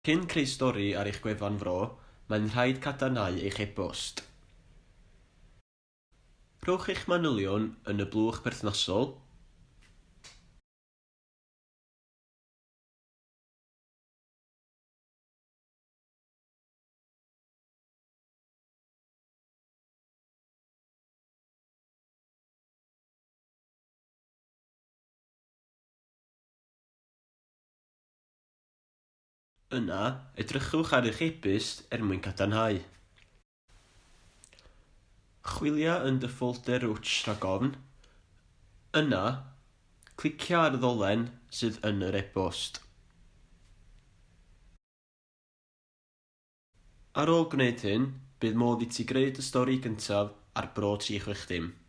Cyn creu stori ar eich gwefan fro, mae'n rhaid cadarnhau eich e-bost. Rhowch eich manylion yn y blwch perthnasol. Yna, edrychwch ar eich e-byst er mwyn cadarnhau. Chwilia yn dy ffolder rwtsh rhag ofn. Yna, clicia ar y ddolen sydd yn yr e-bost. Ar ôl gwneud hyn, bydd modd i ti greu dy stori gyntaf ar Bro 360.